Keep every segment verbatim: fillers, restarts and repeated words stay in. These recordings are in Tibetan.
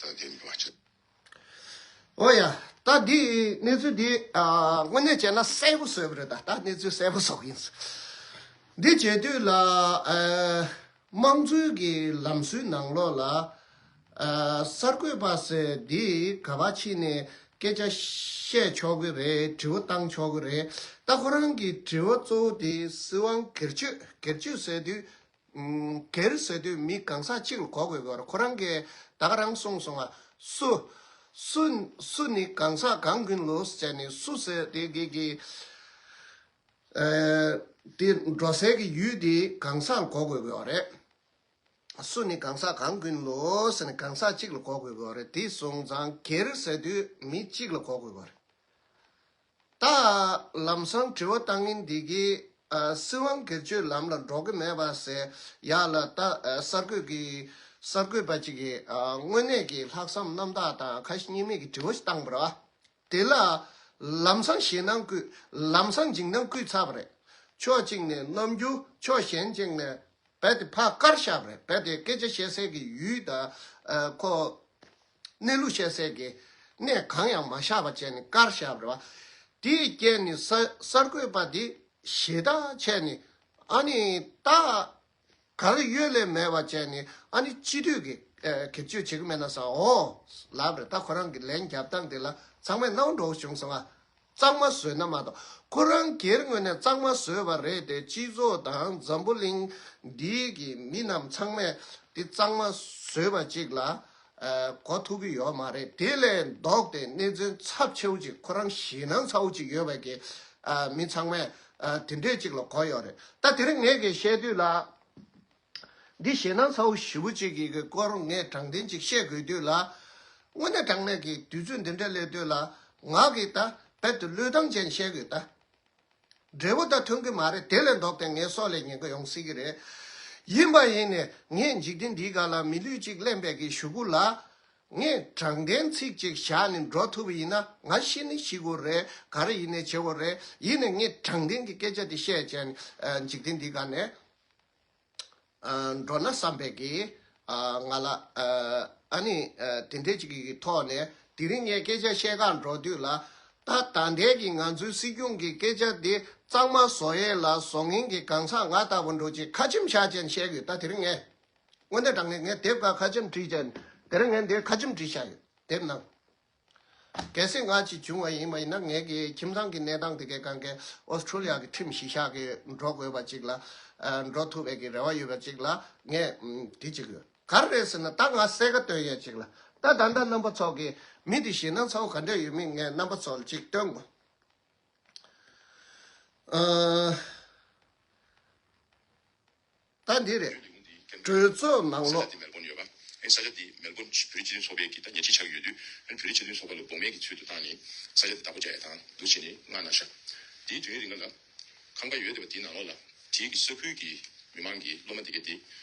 ད་དེ་འབའ་ཆ། ཨོ་ཡ། ད་འདི་གནས་ཚུལ་འདི་ཨ་དངོས་གནས་བྱས་ན་གསལ་པོ་བཟོས་པ་རེད། ད་ད་གནས་ཚུལ་གསལ་པོ་བཟོ་གི་ཡིན། འདི་བྱེད་དུས་ལ་ཨ་དམངས་གཙོའི་གི་ལམ་སྲོལ་ནང་ལོགས་ལ་ཨ་གསར་འགོད་པ་ཟེར་འདི་ག་པར་ཕྱིན་ནས་སྐད་ཆ་བཤད་ཆོག་གི་རེད། དྲི་བ་བཏང་ཆོག་གི་རེད། ད་ཁོ་རང་གི་དྲི་བ་གཙོ་བོ་དེ་སྲིད་དབང་སྒེར་གཅོད། སྒེར་གཅོད་ཟེར་དུས་ཨམ་སྒེར་ཟེར་དུས་མི་གང་ཟག་གཅིག་ལ་གོ་དགོས་ཀྱི་ཡོད་རེད། ཁོ་རང་གིས་ད་ག་རང་གསུངས་སོང་ང་། སུ། སུ། སུ་ནི་གང་ཟག་གང་ཀུན་ལོ་ཟེར་ནས་སུ་ཟེར་དེ་གི་གི་ཨ་དེ་འགྲོ་སའི་གི་ཡུལ་དེ་གང་ཟག་ལ་གོ་དགོས་ཀྱི་ཡོད་རེད། སུ་ནི་གང་ཟག་གང་ཀུན་ལོ་ཟེར་ནས་གང་ཟག་གཅིག་ལ་གོ་དགོས་ཀྱི་ཡོད་རེད། དེ་སོང་ཙང་སྒེར་ཟེར་དུས་མི་གཅིག་ལ་གོ་དགོས་ཀྱི་ཡོད་རེད། ད་ལམ་སང་དྲི་བ་བཏང་མཁན་འདི་གིས་ཨ་སྲིད་དབང་སྒེར་གཅོད་ལམ་ལ་འགྲོ་གི་མེད་པ་ཟེར་ཡག་ལ། ད་ཨ་གསར་འགོད་ཀྱི་གསར་འགོད་པ་གཅིག་གིས་ཨ་དངོས་གནས་ཀྱི་ལྷག་བསམ་རྣམ་དག་དང་ཁ་ཞེ་གཉིས་མེད་ཀྱི་དྲི་བ་ཞིག་བཏང་བ་རེད་བ། དེ་ལ་ལམ་སང་ཞེད་སྣང་སྐུལ། ལམ་སང་འཇིགས་སྣང་སྐུལ་ཚར་བ་རེད། ཕྱོགས་གཅིག་ནས་རྣམ་འགྱུར། ཕྱོགས་གཞན་གཅིག་ནས་རྦད་དེ་ཕར་བཀར་བཞག་པ་རེད། རྦད་དེ་སྐད་ཆ་བཤད་སའི་གི་ཡུལ་དང་། ཨ། ཁོ་གནས་ལུགས་བཤད་སའི་གི་གནས་གང་ཡང་མ་བཞག་པ་བྱས་ནས་བཀར་བཞག་པ་རེད་བ། དེའི་རྐྱེན་ནི་གསར་གསར་འགོད་པ་དེ་ཞེ་དྲག་བྱས་ནས། ཨ་ནི་ད་ག་རེ་ཡོད་ལས་མེད་པ་བྱས་ནས། ཨ་ནི་སྤྱི་འཐུས་ཀྱི་ཨ་སྒེར་གཅོད་བྱེད་ཀྱི་མེད་ན་བསམ། འོ་ལབ་རེད། ད་ཁོ་རང་གི་ལན་རྒྱབ་སྟངས་དེ་ལ་ཚང་མས་སྣང་བ་འགྲོ་བྱུང་སོང་ང་། གཙང་མ་བཟོས་ན་མ་གཏོགས། ཁོ་རང་སྒེར་ངོས་ནས་གཙང་མ་བཟོས་པ་རེད་དེ། སྤྱི་ཚོགས་དང་འཛམ་བུ་གླིང་འདིའི་གི་མི་རྣམས་ཚང་མས་དེ་གཙང་མ་བཟོས་པ་ཅིག་ལ་ཨ་གོ་ཐུབ་ཀྱི་ཡོད་མ་རེད། དེ་ལས་ལྡོག་སྟེ་གནས་ཚུལ་ཚབས་ཆེ་བོ་ཅིག། ཁོ་རང་ཞེད་སྣང་ཚ་བོ་ཅིག་ཡོད་པའི་གི་ཨ་མི་ཚང་མས་ཨ་དེ་འདྲས་ཅིག་ལ་གོ་ཡོད་རེད། ད་དེ་རིང་ངས་གི་བཤད་དུས་ལ། འདི་ཞེད་སྣང་ཚ་བོ་ཞེ་པོ་ཅིག་གི་གི་སྐོར་ངས་དྲང་བདེན་ཅིག་བཤད་དགོས་དུས་ལ། དངོས་གནས་དྲང་གནས་ཀྱི་དུས་ཚོད་འདི་འདྲ་སླེབས་དུས་ལ། ང་གིས་ད་རྦད་དེ་བློས་བཏང་ཅན་བཤད་དགོས་ད། འབྲས་བུ་ད་ཐོན་གི་མ་རེད། དེ་ལས་ལྡོག་སྟེ་ངས་སྲོག་ལས་ཉེན་ཁ་ཡོང་སྲིད་ཀྱི་རེད། ཡིན་པ་ཡིན་ནས་ངས་འཇིག་རྟེན་འདིའི་སྒང་ལ་མི་ལུས་གཅིག་ལེན་པའི་གི་གཞུག་གུ་ལ། ངས་དྲང་བདེན་ཚིག་གཅིག་བཞག་ནས་འགྲོ་ཐུབ་པ་ཡིན་ན། ང་ཤི་ནི་ཤི་དགོས་རེད། ག་རེ་ཡིན་ནའི་བྱེད་དགོས་རེད། ཡིན་ནའི་ངས་དྲང་བདེན་གྱི་སྐད་ཆ་དེ་བཤད་བྱས་ནས་ཨ་འཇིག་རྟེན་འདིའི་སྒང་ནས་ཨ་འགྲོ་ན་བསམ་པའི་གི་ཨ་ང་ལ་ཨ་ཨ་ནི་ཨ་དེ་འདྲས་ཅིག་གི་ཐོག་ནས་དེ་རིང་ངས་སྐད་ཆ་བཤད་གར་འགྲོ་དུས་ལ། ད་ད་ལྟའི་གི་ང་ཚོའི་སྲིད་སྐྱོང་གི་སྐད་ཆ་དེ་གཙང་མ་བཟོ་ཡས་ལ་བཟོ་མཁན་གྱི་གང་ཟག་ང་ལྟ་བུ་འདྲ་ཅིག་ཁ་ཆེམས་བཞག་ཅན་བཤད་དགོས། ད་དེ་རིང་ངས་དངོས་གནས་དྲང་གནས་ངས་དེབ་ཁ་ཁ་ཆེམས་བྲིས་ཅན། དེ་རིང་ངས་འདིར་ཁ་ཆེམས་བྲིས་བཞག་ཡོད། དེབ་ནང་། གལ་སྲིད་ང་ཅིག་བྱུང་བ་ཡིན་པ་ཡིན་ན། ངས་ཀྱི་ཁྱིམ་ཚང་གི་གནས་སྟངས་དེ་གའི་སྒང་གའི་ཨོ་སི་ཁྲུ་ལི་ཡ་གི་ཁྲིམས་གཞི་བཞག་གི་འགྲོ་དགོས་པ་ཅིག་ལ། ཨ་འགྲོ་ཐུབ་པའི་གི་རེ་བ་ཡོད་པ་ཅིག་ལ་ངས་ཨམ་དེ་བྱེད་ཀྱི་ཡོད། ག་རེ་རེད་ཟེར་ན། ད་ང་གསལ་ཁ་སྟོན་ཡས་ཅིག་ལ། ད་ད་ལྟ་རྣམ་པ་ཚོ་གི་མི་དེ་ཞེད་སྣང་ཚ་བོ་ག་འདྲ་ཡོད་མེད་ངས་རྣམ་པ་ཚོ་ལ་ཅིག་སྟོན་དགོས། ཨ། ད་འདི་རེད། གྲོས་ཚོགས་ནང་ལོགས། ས་ཆ་འདི་མེལ་བོན་ཡོད་པ། ཨ་ནི་ས་ཆ་འདི་མེལ་བོན་བོད་རིགས་སྤྱི་མཐུན་ཚོགས་པའི་གི་ད་ཉེ་ཆར་ཆགས་ཀྱི་ཡོད་དུས། ཨ་ནི་བོད་རིགས་སྤྱི་མཐུན་ཚོགས་པ་ལ་འབུམ་མེད་ཀྱི་ཚུལ་དུ་བཏང་ནས་ས་ཆ་འདི་བདག་པོ་རྒྱག་ཡ་དང་འདུག་བྱས་ནས་མངགས་གནང་ཤག། དེའི་དུས་ཡུན་རིང་ལ་ཁང་པ་ཡོད་བསྡད་པ་དེའི་ནང་ལོགས་ལ། དེའི་གི་ས་ཁུལ་གྱི་མི་མང་གི་སློབ་མ་དེ་གས་དེ་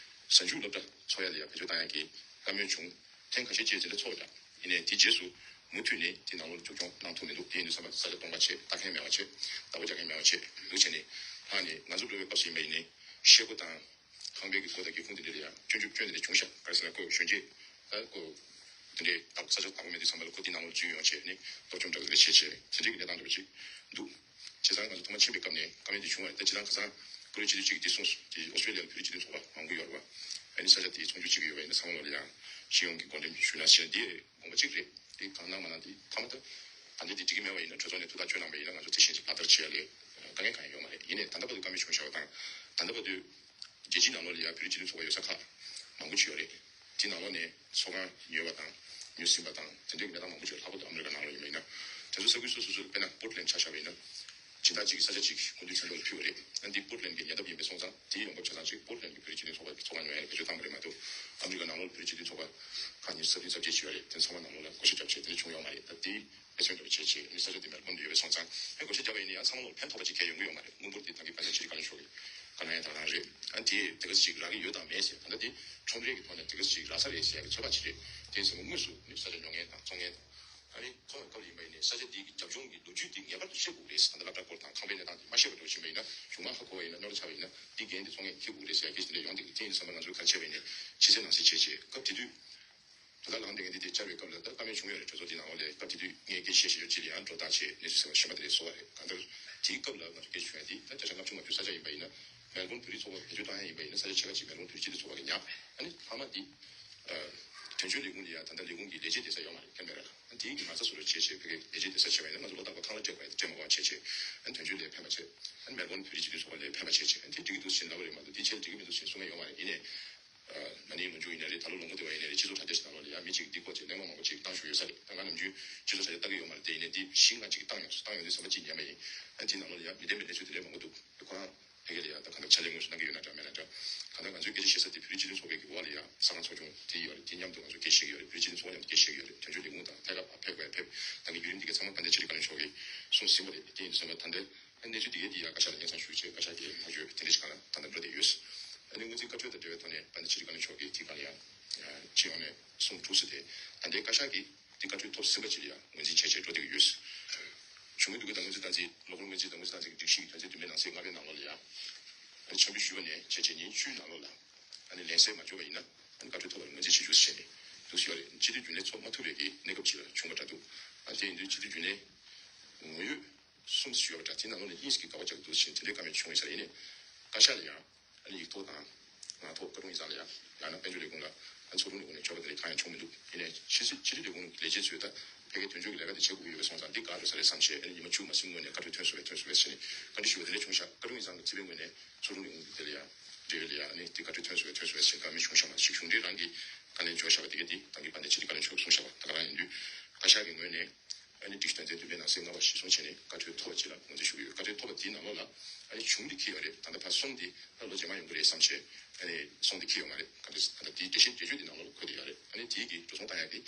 གཟའ་མཇུག་སློབ་གྲྭ་ཚོགས་ཡ་ལ་ཡ་བེད་སྤྱོད་བཏང་ཡ་གི་བཀའ་མོལ་བྱུང་། ཐེངས་ཁ་ཤས་ཅིག་དེ་འདྲ་ཚོགས་ཡ། ཡིན་ནའི་དེ་རྗེས་སུ་མུ་མཐུད་ནས་དེ་ནང་ལོགས་ལ་འཛུགས་སྐྱོང་གནང་ཐུབ་མི་འདུག། དེ་ཡིན་དུས་ཙམ་པ་ས་ཆ་སྟོང་པ་བྱས། བདག་ཁྱད་མེད་པ་བྱས། བདག་པོ་རྒྱག་མཁན་མེད་པ་བྱས། འདུག་བྱས་ནས་ལྷག་ནས་ང་ཚོ་འགྲོ་བའི་སྐབས་སུ་ཡིན་པ་ཡིན་ནའི་ཤེལ་སྒོ་དང་ཁང་པའི་གི་སྒོ་དང་སྒེའུ་ཁུང་དེ་འདྲ་ལ་ཡང་སྐྱོན་བརྗོད་སྐྱོན་དེ་འདྲ་བྱུང་ཤག། ག་རེ་ཟེར་ན་ཁོ་གཞོན་སྐྱེས་ད་ཁོ་དེ་འདྲའི་ས་ཆ་བདག་པོ་མེད་དུས་ཙམ་པ་ལ་ཁོ་དེ་ནང་ལོགས་འཛུལ་ཡོང་བྱས་ནས་གཏོར་བཅོམ་འདྲ་བོ་དེ་འདྲ་བྱས་བྱས་དེ་འདྲའི་གི་གནས་སྟངས་འདྲ་བོ་ཅིག་འདུག། བྱས་ཙང་ང་ཚོ་ཐོག་མ་ཕྱིན་པའི་སྐབས་ནས་བཀའ་མོལ་དེ་བྱུང་བ་རེད། ད་སྤྱིར་བཏང་ཁ་སང་བཀུར་འོས་སྤྱི་འཐུས་གཅིག་གིས་དེ་གསུངས་སོང་། དེ་ཨོ་སི་ཊྲེ་ལི་ཡ་ལ་བོད་རིགས་སྤྱི་མཐུན་ཚོགས་པ་མང་པོ་ཡོད་རེད་བ། ཨ་ནི་ས་ཆ་དེའི་ཚོགས་འདུ་གཅིག་ཡོད་པ་ཡིན་ན་ཚང་མ་ལོག་ལ་ཡང་སྤྱི་ཡོངས་ཀྱི་བགྲོ་གླེང་ཞུས་ན་ཞེས་དེ་དགོངས་པ་གཅིག་རེད། དེ་གང་གནང་མ་གནང་དེ་མཐའ་མ་ད་ད་ལྟ་དེ་འགྲིག་གི་མེད་པ་ཡིན་ན། གྲོས་ཚོགས་ནས་ཐུགས་ཐག་གཅོད་གནང་པ་ཡིན་ན་ང་ཚོ་དེ་བཞིན་ཅིག་ལག་བསྟར་བྱེད་ཡ་ལས་དཀའ་ངལ་གང་ཡང་ཡོད་མ་རེད། ཡིན་ནའི་ད་ལྟ་བར་དུ་བཀའ་མོལ་བྱུང་བཞག་པ་དང་། ད་ལྟ་བར་དུ་རྒྱལ་སྤྱིའི་ནང་ལོགས་ལ་ཡ་བོད་རིགས་སྤྱི་མཐུན་ཚོགས་པ་ཡོད་ས་ཁག་མང་པོ་ཅིག་ཡོད་རེད། དེ་ནང་ལོགས་ནས་ཚོགས་ཁང་ཉོས་པ་དང་ཉོས་ཟིན་པ་དང་དེ་འདྲའི་གནས་སྟངས་མང་པོ་ཅིག་ཡོད། ལྷག་པར་དུ་ཨ་མི་རི་ཀ་ནང་ལོགས་ཡིན་པ་ཡིན་ན། དེ་ཚོ་ས་ཁུལ་སོ་སོ་སོ་ལ་དཔེར་ན་པོར་ཊི་ལེན་ཆ་བཞག་པ་ཡིན་ན། སྦྱིན་བདག་གཅིག་གིས་ས་ཆ་གཅིག་སྐུ་མདུན་མཚན་ཐོག་ལ་ཕུལ་བ་རེད། ཨ་ནི་འདི་པོར་ཊི་ལེན་གྱི་ཉེ་འདབས་ཡིན་པའི་སོང་ཙང་དེའི་ཡོང་འབབ་ཆ་ཚང་གཅིག་པོར་ཊི་ལེན་གྱི་བོད་རིགས་སྤྱི་མཐུན་ཚོགས་པ་གི་ཚོགས་ཁང་ཉོ་ཡ་ལ་བེད་སྤྱོད་བཏང་པ་རེད་མ་གཏོགས། ཨ་མི་རི་ཀ་ནང་ལོགས་ལ་བོད་རིགས་སྤྱི་མཐུན་ཚོགས་པ་ཁག་ཉེར་གསུམ་ཉེར་གསུམ་བཅས་ཡོད་རེད། དེ་ཚང་མ་ནང་ལོགས་ལ་བགོ་བཤའ་བརྒྱབ་བྱས་དེ་འདྲ་བྱུང་ཡོད་མ་རེད། ད་དེ་དཔེ་མཚོན་འདྲ་བོ་བྱས་བྱས་ཨ་ནི་ས་ཆ་དེ་མེལ་བོན་དུ་ཡོད་པའི་སོང་ཙང་ཨ་ནི་བགོ་བཤའ་བརྒྱབ་པ་ཡིན་ན་ཡང་ཚང་མ་ལོག་ཕན་ཐོགས་པ་ཅིག་གང་ཡང་ཡོང་གི་ཡོད་མ་རེད། དངུལ་འབོར་དེ་ད་གིན་དཔལ་ལྡན་ཕྱི་དྲིལ་བཀའ་བློན་མཆོག་གིས་བཀའ་གནང་ཡ་དང་རང་རེད། ཨ་ནི་དེ་དེ་ག་ཚོད་ཅིག་རག་གི་ཡོད་དང་མེད་ཟེར། ད་ལྟ་དེ་ཁྲོམ་རའི་གི་ཐོག་ནས་དེ་ག་ཚོད་ཅིག་རག་ས་རེད་ཟེར་ཡ་གི་ཚོད་དཔག་ཅིག་རེད། དེ་ཡིན་ཙང་དངོས་སུ་ནི་ས་ཆ་ཉོ་མཁན་དང་བཙོང་མཁན་དང་། ཨ་ནི་ཁོ་བའི་སྐབས་ལ་ཡིན་པ་ཡིན་ན་ས་ཆ་འདི་གི་རྒྱབ་ལྗོངས་ཀྱི་ལོ་རྒྱུས་འདི་ངེས་པར་དུ་ཤེས་དགོས་རེད། ད་ལྟ་སློབ་གྲྭ་སྐོར་དང་ཁང་པའི་གནས་སྟངས་འདི་མ་ཤེས་པ་འདྲ་བོ་ཕྱིན་པ་ཡིན་ན། གཞུག་མ་ཧ་གོ་བ་ཡིན་ན་རྙོག་དྲ་ཆགས་པ་ཡིན་ན་འདི་འགན་འདི་བཙོང་མཁན་འཁྱེར་དགོས་རེད་ཟེར་ཡ་སྐད་ཆ་འདི་འདྲ་ཡོང་བསྡད་ཀྱི། དེ་ཡིན་དུས་ཙམ་པ་ང་ཚོས་ག་རེ་བྱས་པ་ཡིན་ན་ཕྱི་གསལ་ནང་གསལ་བྱས་བྱས་སྐབས་དེ་དུས་དོ་བདག་ལངས་བསྡད་མཁན་འདི་དེ་བཅར་བའི་སྐབས་ལ་ད་བཀའ་མོལ་བྱུང་ཡོད་རེད། གྲོས་ཚོགས་འདི་ནང་ལོགས་ལ་སྐབས་དེ་དུས་ངས་སྐད་ཆ་བཤད་བཤད་ཡོད་ཅི་ལ་ཡང་སྒྲོ་བཏགས་བྱས་གནས་ཚུལ་གསར་པ་གཞན་པ་དེ་འདྲ་བཟོ་བ་རེད། གང་ལྟར་དེའི་སྐབས་ལ་ང་ཚོས་སྐད་ཆ་བྱུང་ཡ་འདི་ད་བརྒྱ་ཆ་ལྔ་བཅུ་ང་བཅུ་ས་ཆ་ཡིན་པ་ཡིན་ན། མེལ་བོན་བོད་རིགས་ཚོགས་པ་བེད་སྤྱོད་བཏང་ཡ་ཡིན་པ་ཡིན་ན་ས་ཆ་ཕྱེད་ཀ་གཅིག་མེལ་བོན་བོད་རིགས་སྤྱི་མཐུན་ཚོགས་པ་གིས་ཉར། ཨ་ནི་ལྷག་མ་འདི། ཨ། དོན་གཅོད་ལས་ཁུངས་ལ་ཡ་ད་ལྟ་ལས་ཁུངས་ཀྱི་ལས་བྱེད་སྡོད་ས་ཡོད་མ་རེད། ཁྱོན་མེད་ར་ལ། ཨ་ནི་དེའི་གི་མ་རྩ་བཟོ་འདྲ་བྱས་བྱས་བོད་སྐད་ལས་བྱེད་སྡོད་ས་བྱས་པ་ཡིན་ན་ང་ཚོ་བློ་ཐག་པ་ཁང་གླ་སྤྲད་དགོས་ཡ་དེ་སྤྲད་མ་དགོས་པ་བྱས་བྱས། ཨ་ནི་དོན་གཅོད་ལ་ཕན་པ་བྱས། ཨ་ནི་མེལ་བོན་བོད་རིགས་སྤྱི་མཐུན་ཚོགས་པ་ལ་ཕན་པ་བྱས་བྱས། ཨ་ནི་དེ་འགྲིག་གི་འདུག་ཟེར་ལབ་པ་རེད་མ་གཏོགས་དེ་བྱས་འགྲིག་གི་མི་འདུག་ཟེར་གསུང་མཁན་ཡོད་མ་རེད། ཡིན་ནའི། ཨ། ན་ནིང་ལོ་མཇུག་ཡིན་ནའི་རེད། ད་ལོ་མང་པོ་དེ་བ་ཡིན་ནའི་རེད། སྤྱི་ཚོགས་དྲ་རྒྱ་ཞིག་ནང་ལོགས་ལ་ཡ་མི་གཅིག་འདི་སྐོར་བྱས་གླེང་སློང་མང་པོ་ཅིག་བཏང་བཞུགས་ཡོད་ས་རེད། ད་ང་ནམ་རྒྱུན་སྤྱི་ཚོགས་དྲ་རྒྱ་ལྟ་གི་ཡོད་མ་རེད་དེ། ཡིན་ནའི་འདི་བཞི་ལྔ་ཅིག་བཏང་ཡོང་སོང་། བཏང་ཡོང་དུས་ཟམ་པ་ཅིག་ཉན་པ་ཡིན། ཨ་ནི་དེའི་ནང་ལོགས་ལ་ཡ་མི་བདེན་པའི་གནས་ཚུལ་དེ་འདྲ་མང་པོ་འདུག། ཁོ་རང་ཕ་གི་ལ་ཡ་ད་གང་ལྟར་ཕྱག་ལས་དངོས་སུ་གནང་གི་ཡོད་ན་འདྲ་མེད་ན་འདྲ། གང་ལྟར་ང་ཚོའི་སྐད་ཆ་བཤད་ས་དེ་བོད་རིགས་སྤྱི་མཐུན་ཚོགས་པའི་གི་འོག་ལ་ཡ་གསང་བ་ཚོགས་ཆུང་དེ་ཡོད་རེད། དེ་མཉམ་དུ་ང་ཚོ་སྐད་ཆ་བཤད་ཀྱི་ཡོད་རེད། བོད་རིགས་སྤྱི་མཐུན་ཚོགས་མཉམ་དུ་སྐད་ཆ་བཤད་ཀྱི་ཡོད་རེད། དོན་གཅོད་ལས་ཁུངས་དང་ཐད་ཀར་ཕར་ཕེབས་དགོས་ཡ་ཕེབས། ད་གི་བརྒྱུད་རིམ་དེ་ཚང་མ་དཔལ་ལྡན་ཕྱི་དྲིལ་བཀའ་བློན་མཆོག་གིས་གསུངས་ཟིན་པ་རེད། དེ་ཡིན་དུས་ཙམ་པ་ད་ལྟ་གནས་ཚུལ་དེ་གའི་དེ་ཡ་བཀའ་ཤག་ལ་སྙན་སེང་ཞུས་བྱས་བཀའ་ཤག་གིས་ཐག་གཅོད་དེ་འདྲ་ཞིག་སྒང་ལ་ད་ལྟ་འགྲོ་བསྡད་ཡོད། ཨ་ནི་སྔོན་རྩིས་བཀའ་ཆོས་དང་འབྲེལ་བའི་ཐོག་ནས་དཔལ་ལྡན་ཕྱི་དྲིལ་བཀའ་བློན་མཆོག་གིས་དེའི་སྒང་ལ་ཡང་སྤྱི་ཡོངས་ནས་གསུང་གྲུབ་ཟེར་ཏེ། ད་ལྟའི་བཀའ་ཤག་གིས་དེ་བཀའ་ཆོས་ཐོབ་ཟིན་པ་ཅིག་ལ་ཡང་ངོས་འཛིན་བྱས་བྱས་འགྲོ་བསྡད་ཀྱི་ཡོད། ངོས་འདུག་གི་དང་ངོས་འཛིན་སྟངས་འཛིན་གློག་ཀླད་ངོས་འཛིན་དང་ངོས་འཛིན་སྟངས་འཛིན་གྱི་སྒྲིག་གཞི་གི་དོན་ཚན་བདུན་པའི་ནང་གསེས་ལྔ་པའི་ནང་ལོགས་ལ་ཡང་། ཨ་ནི་ཕྱག་འབུལ་ཞུས་པ་ནས་བྱས་རྗེས་ཉིན་བཅུའི་ནང་ལོགས་ལ། ཨ་ནི་ལན་གསལ་མ་འབྱོར་བ་ཡིན་ན། ཨ་ནི་བཀའ་འཁྲོལ་ཐོབ་པར་ངོས་འཛིན་བྱེད་རྒྱུ་ཞེས་ནས་འདུག་སེ་ཡོད་རེད། སྤྱི་འཐུས་རྒྱུན་ལས་ཚོགས་མ་ཐུབ་པའི་གི་གནས་སྐབས་ཅིག་ལ་བྱུང་བ་འདྲ་འདུག་ཨ་དེ་ཡིན་དུས་སྤྱི་འཐུས་རྒྱུན་ལས་ངོ་ཡོད་གསུམ་ཞུ་བ་འདྲ་དེ་ནང་ལོགས་ནས་གཉིས་ཀྱི་དགག་པ་རྒྱག་འདུག་ཕྱིན་དེ་འདྲའི་བཀའ་མོལ་བྱུང་ཡོད་ས་རེད། ཡིན་ནའི་བཀའ་ཤག་ལ་ཡང་ཨ་ནི་ཡིག་ཐོག་དང་ངག་ཐོག་བཀའ་དྲུང་ཡིག་ཚང་ལ་ཡང་ཡང་ན་དཔལ་འབྱོར་ལས་ཁུངས་ལ་ཨ་ནི་ཚོགས་དྲུང་ལས་ཁུངས་ནས་འབྱོར་བ་དེ་འདྲ་གང་ཡང་བྱུང་མི་འདུག་ཡིན་ནའི་ཕྱི་སྲིད་ཕྱི་སྲིད་ལས་ཁུངས་ལས་བྱེད་ཚོས་ད་ཕ་གིའི་དོན་གཅོད་ཀྱི་ལས་ཀ་དེ་བྱེད་དགོས་ཀྱི་ཡོད་པ་སོང་ཙང་འདི་དགག་འགྲོ་ས་རེད་བསམ་བྱས། ཨ་ནི་ཉི་མ་བཅུ་མ་ཟིན་སྔོན་ནས་བཀའ་འཁྲོལ་ཐོན་སོང་བས་ཐོན་སོང་བས་ཟེར་ནས་བཀའ་འདྲི་ཞུ་བ་དེ་འདྲ་བྱུང་ཤག་བཀའ་དྲུང་ཡིག་ཚང་གི་རྩིས་པའི་ངོས་ནས་ཚོགས་དྲུང་ལས་ཁུངས་ཀྱི་དེ་ལ་ཡང་འབྲེལ་ཡོད་ལ་ཡང་ཨ་ནི་དེ་བཀའ་འཁྲོལ་ཐོན་སོང་བས་ཐོན་སོང་བས་ཟེར་བཀའ་མོལ་བྱུང་ཤག་མ་གཞི་གཞུང་འབྲེལ་རང་གིས་བཀའ་ལན་འབྱོར་ཤག་པ་དེ་ག་དེ་དང་གི་བཀའ་འདི་ཕྱི་དྲིལ་བཀའ་ལན་འབྱོར་གསུངས་ཤག་པ་ད་ག་རང་ཡིན་དུས་བཀའ་ཤག་གི་ངོས་ནས་ཨ་ནི་སྒྲིག་གཞི་དོན་ཚན་བདུན་པའི་ནང་གསེས་ལྔ་པ་གཞིར་བཟུང་བྱས་ནས་བཀའ་འཁྲོལ་ཐོབ་པ་ཅིག་ལ་ངོས་འཛིན་ཞུ་གི་ཡོད། བཀའ་འཁྲོལ་ཐོབ་པ་དེའི་ནང་ལོགས་ལ་ཨ་ནི་གཞུང་འདི་འཁེལ་ཡོད་རེད། ད་ལྟ་ཕར་སོང་དེ་ད་ལོ་རྗེས་མ་ཡོང་གི་རེད་བསམ་བྱས་ཨ་ནི་སོང་དེ་འཁེལ་ཡོད་མ་རེད། ག་འདྲ་ད་ལྟ་དེའི་འགྲེལ་བཤད་འགྲེལ་བརྗོད་དེ་ནང་ལོགས་ལ་འཁོད་དེ་ཡོད་རེད། ཨ་ནི་དེའི་གི་འགྲོ་སོང་བཏང་ཡག་གི་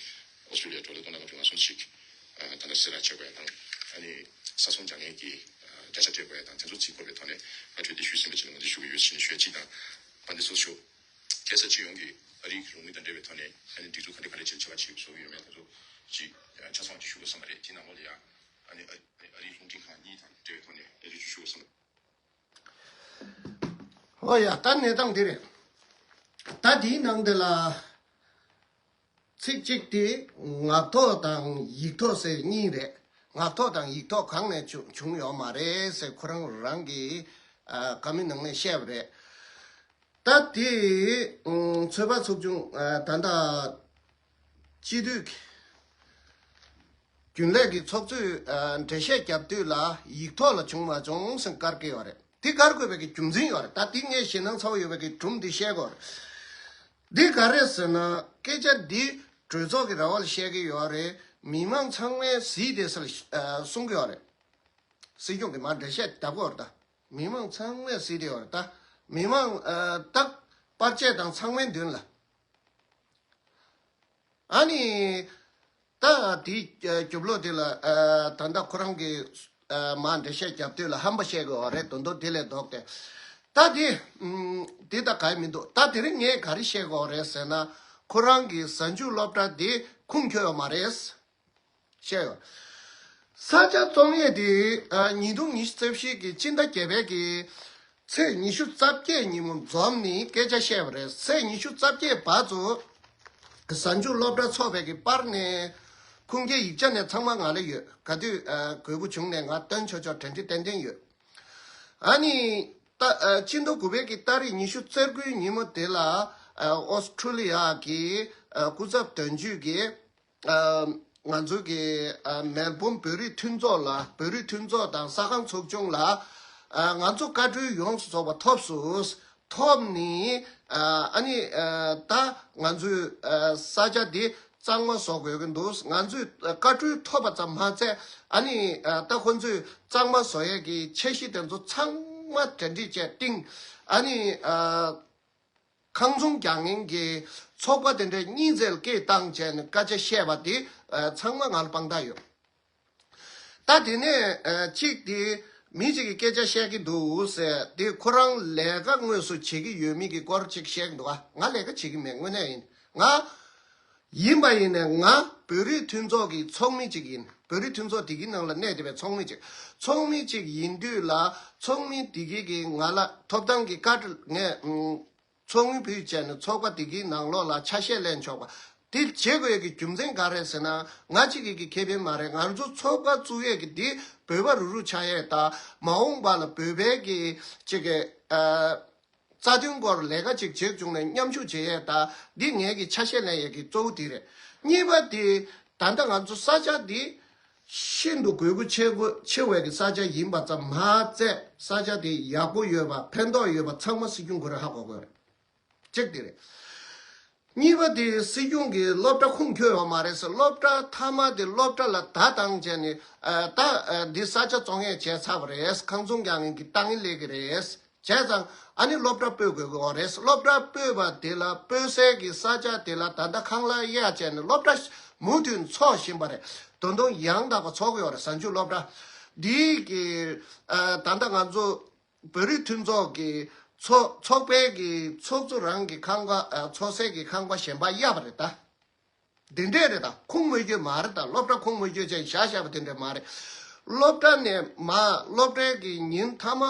ཨོ་སི་ཀྲོ་ལི་ཡ་ཌོ་ལར་སྟོང་ཕྲག་ལྔ་བཅུ་ང་གསུམ་ཞིག་ད་ལྟ་གསལ་བསྒྲགས་བྱེད་དགོས་ཡ་དང་ཨ་ནི་ས་ཚོང་རྒྱག་མཁན་གྱི་བརྒྱ་ཆ་སྤྲད་དགོས་ཡ་དང་དེ་ཚོ་རྩིས་འཁོར་བའི་ཐོག་ནས་བཀའ་འཁྲོལ་དེ་ཞུས་ཟིན་པ་ཅིག་ལ་ངོས་འཛིན་ཞུ་གི་ཡོད་ཟེར་ནས་ཞུ་ཡ་གཅིག་དང་། དཔལ་ལྡན་ཚོགས་གཙོ་མཆོག་ཁ་སང་སྤྱི་ཡོངས་ཀྱི་ཨ་རིའི་ལུང་མིན་དང་འབྲེལ་བའི་ཐོག་ནས་ཨ་ནི་སྒྲིག་འཛུགས་ག་འདྲ་ག་འདྲ་བྱས་ཆ་ཚང་ཅིག་བཟོ་གི་ཡོད་མེད་དེ་ཚོ་ཅིག་ཆ་ཚང་ཅིག་ཞུ་དགོས་བསམ་པ་རེད། དེའི་ནང་ལོགས་ལ་ཡང་ཨ་ནི་ཨ་རིའི་རླུང་འཕྲིན་ཁང་གཉིས་དང་འབྲེལ་བའི་ཐོག་ནས་ཨ་ནི་ཞུ་དགོས་བསམ་པ། ཨོ་ཡ་ད་གནས་སྟངས་འདི་རེད། ད་འདིའི་ནང་འདི་ལ་ཚིག་གཅིག་དེ་ངག་ཐོག་དང་ཡིག་ཐོག་ཟེར་གཉིས་རེད། ངག་ཐོག་དང་ཡིག་ཐོག་གང་ནས་བྱུང་བྱུང་ཡོད་མ་རེད་ཟེར་ཁོ་རང་རང་གི་ཨ་བཀའ་མོལ་ནང་ནས་བཤད་པ་རེད། ད་དེ་ཚོད་དཔག་ཚོགས་ཆུང་ད་ལྟ་སྤྱི་འཐུས་རྒྱུན་ལས་ཀྱི་ཚོགས་གཙོས་འགྲེལ་བཤད་བརྒྱབ་དུས་ལ་ཡིག་ཐོག་ལ་བྱུང་མ་བྱུང་ཟེར་བཀར་གྱི་ཡོད་རེད། དེ་བཀར་དགོས་པའི་གི་རྒྱུ་མཚན་ཡོད་རེད། ད་དེ་ངས་ཞེད་སྣང་ཚ་བོ་ཡོད་པའི་གི་སྒྲུང་འདི་བཤད་དགོས་རེད། འདི་ག་རེད་ཟེར་ན་སྐད་ཆ་འདི་གྲོས་ཚོགས་ཀྱི་ར་བ་ལ་བཤད་ཀྱི་ཡོད་རེད། མི་མང་ཚང་མས་གཟིགས་བསྡད་ས་ལ་གསུང་གི་ཡོད་རེད། སྲིད་སྐྱོང་གིས་མར་འགྲེལ་བཤད་བརྒྱབ་ཀྱི་ཡོད་རེད། ད་མི་མང་ཚང་མས་གཟིགས་བསྡད་ཡོད་རེད། ད་མི་མང་ད་པར་ཆས་དང་ཚང་མའི་མདུན་ལ། ཨ་ནི། ད་དེའི་རྒྱབ་ལོགས་དེ་ལ་ད་ལྟ་ཁོ་རང་གིས་མར་འགྲེལ་བཤད་རྒྱབ་དུས་ལ་ཧམ་པ་བཤད་དགོས་པ་རེད། དོན་དག་དེ་ལས་ལྡོག་སྟེ། ད་དེ་དེ་ད་ག་ཡེ་མི་འདུག་ད་དེ་རིང་ངས་ག་རེ་བཤད་དགོས་པ་རེད་ཟེར་ན་ཁོ་རང་གི་གཟའ་མཇུག་སློབ་གྲྭ་དེ་ཁུངས་འཁྱོལ་ཡོད་མ་རེད། བཤད་ཡོད། ས་ཆ་བཙོང་ཡས་དེ་ཉིས་སྟོང་ཉི་ཤུ་རྩ་བཞི་གི་སྤྱི་ཟླ་བརྒྱད་པའི་གི་ཚེས་ཉི་ཤུ་རྩ་བརྒྱད་ཉིན་མོ་འཛོམས་ནས་སྐད་ཆ་བཤད་པ་རེད། ཚེས་ཉི་ཤུ་རྩ་བརྒྱད་བར་དུ་གཟའ་མཇུག་སློབ་གྲྭ་ཚོགས་པའི་གི་པར་ནས་ཁུངས་སྐྱེལ་ཡིག་ཆ་ནས་ཚང་མ་ང་ལ་ཡོད། ག་དུས་དགོས་མཁོ་བྱུང་ནས་ང་སྟོན་ཆོག་ཆོག་གྲ་སྒྲིག་ཏན་ཏན་ཡོད། ཨ་ནི་ད་ཕྱི་ཟླ་དགུ་པའི་གི་ཏ་རིག་ཉི་ཤུ་རྩ་དགུའི་ཉིན་མོ་དེ་ལ་ཨོ་སི་ཁྲུ་ལི་ཡ་གི་སྐུ་ཚབ་དོན་གཅོད་ཀྱིས། ང་ཚོ་གི་མེལ་བོན་བོད་རིགས་མཐུན་ཚོགས་ལ་བོད་རིགས་མཐུན་ཚོགས་དང་ས་ཁང་ཚོགས་ཆུང་ལ་ང་ཚོ་བཀའ་འཁྲོལ་ཡོངས་སུ་རྫོགས་པ་ཐོབ་སོང་། ཐོབ་ནས་ཨ་ནི་ད་ང་ཚོས་ས་ཆ་འདི་གཙང་མ་བཟོ་དགོས་ཀྱི་འདུག་ང་ཚོས་བཀའ་འཁྲོལ་ཐོབ་པ་ཙམ་མ་ཚད་ཨ་ནི་ད་ཁོ་ཚོས་གཙང་མ་བཟོ་ཡས་ཀྱི་འཆར་གཞི་དེ་ཚོ་ཚང་མ་གྲ་སྒྲིག་བྱས་བཏིང་ཨ་ནི། ཁང་ཚོང་རྒྱག་མཁན་གྱི་ཚོགས་པ་དེ་འདྲས་གཉིས་ཚེ་ལ་སྐད་བཏང་བྱས་ནས་སྐད་ཆ་བཤད་པ་དེ་ཚང་མ་ང་ལ་དཔང་རྟགས་ཡོད། ད་དེ་ནས་གཅིག་དེ་མི་གཅིག་གིས་སྐད་ཆ་བཤད་ཀྱི་འདུག་ཟེར་དེ་ཁོ་རང་ལས་ཀ་དངོས་སུ་བྱེད་ཀྱི་ཡོད་མེད་ཀྱི་སྐོར་ཅིག་བཤད་ཀྱི་འདུག་ང་ལས་ཀ་བྱེད་ཀྱི་མེད། དངོས་གནས་ཡིན། ང་ཡིན་པ་ཡིན་ནས་ང་བོད་རིགས་མཐུན་ཚོགས་ཀྱི་ཚོགས་མི་གཅིག་ཡིན། བོད་རིགས་མཐུན་ཚོགས་དེ་གའི་ནང་ལ་གནས་བསྡད་པའི་ཚོགས་མི་གཅིག་ཚོགས་མི་གཅིག་ཡིན་དུས་ལ་ཚོགས་མི་དེ་གའི་གི་ང་ལ་ཐོབ་ཐང་གི་བཀའ་ངས་ཚོགས་དངུལ་ཕུལ་བྱས་ནས་ཚོགས་པ་དེ་གའི་ནང་ལོགས་ལ་ཆ་ཤས་ལེན་ཆོག་པ་དེ་བྱེད་དགོས་ཀྱི་རྒྱུ་མཚན་ག་རེ་ཟེར་ན་ང་གཅིག་གི་གི་ཁེ་ཕན་མ་རེད། ང་ཚོ་ཚོགས་པ་བཙུགས་ཡས་ཀྱི་དེ་བོད་པ་རུ་རུ་ཆགས་ཡས་དང་མ་འོངས་པ་ལ་བོད་པའི་གི་གཅིག་གི་རྩ་དོན་སྐོར་ལས་ཀ་ཅིག་བྱེད་བྱུང་ནས་མཉམ་ཞུགས་བྱེད་ཡས་དང་འདི་ངེད་ཀྱི་ཆ་ཤས་ལེན་ཡས་ཀྱི་གཙོ་བོ་དེ་རེད། གཉིས་པ་དེ་ད་ལྟ་ང་ཚོ་ས་ཆ་འདི་ཤིན་ཏུ་དགོས་མཁོ་ཆེ་དགོས་ཆེ་བའི་གི་ས་ཆ་ཡིན་པ་ཙམ་མ་ཚད་ས་ཆ་དེ་ཡག་པོ་ཡོད་པ་ཕན་ཐོགས་ཡོད་པ་ཚང་མ་སྲིད་སྐྱོང་ཁོ་རང་ཧ་གོ་དགོས་རེད། གཅིག་དེ་རེད། གཉིས་པ་དེ་སྲིད་སྐྱོང་གིས་སློབ་གྲྭ་ཁུངས་འཁྱོལ་ཡོད་མ་རེད་ཟེར། སློབ་གྲྭ་མཐའ་མ་དེ་སློབ་གྲྭ་ལ་བརྡ་བཏང་བྱས་ནས་ད་འདི་ས་ཆ་བཙོང་ཡས་བྱས་ཚར་བ་རེད། ཁང་ཚོང་རྒྱག་མཁན་གྱི་ཏང་ཨིན་སླེབས་ཀྱི་རེད། བྱས་ཙང་ཨ་ནི་སློབ་གྲྭ་སྤོ་དགོས་ཀྱི་ཡོད་རེད། སློབ་གྲྭ་སྤོས་པ་དེ་ལ་སྤོ་སའི་གི་ས་ཆ་དེ་ལ་ད་ལྟ་ཁང་གླ་གཡར་བྱས་ནས་སློབ་གྲྭ་མུ་མཐུད་འཚོགས་བཞིན་པ་རེད། ད་དུང་ཡང་དག་པ་འཚོགས་ཀྱི་ཡོད་རེད། གཟའ་མཇུག་སློབ་གྲྭ་འདིའི་གི་ད་ལྟ་ང་ཚོ་བོད་རིགས་མཐུན་ཚོགས་ཀྱི་ཚོགས་ཚོགས་པའི་གི་ཚོགས་གཙོ་རང་གི་ཁང་པ་ཚོགས་སའི་གི་ཁང་པ་གཞན་པ་གཡར་བ་རེད་ད། དེ་འདྲས་རེད་ད། ཁུངས་མ་འཁྱོལ་མ་རེད་ད། སློབ་གྲྭ་ཁུངས་མ་འཁྱོལ་བྱས་བཞག་བཞག་པ་དེ་འདྲས་མ་རེད། སློབ་གྲྭ་ནས་མར་སློབ་གྲྭའི་གི་ཉིན་མཐའ་མ་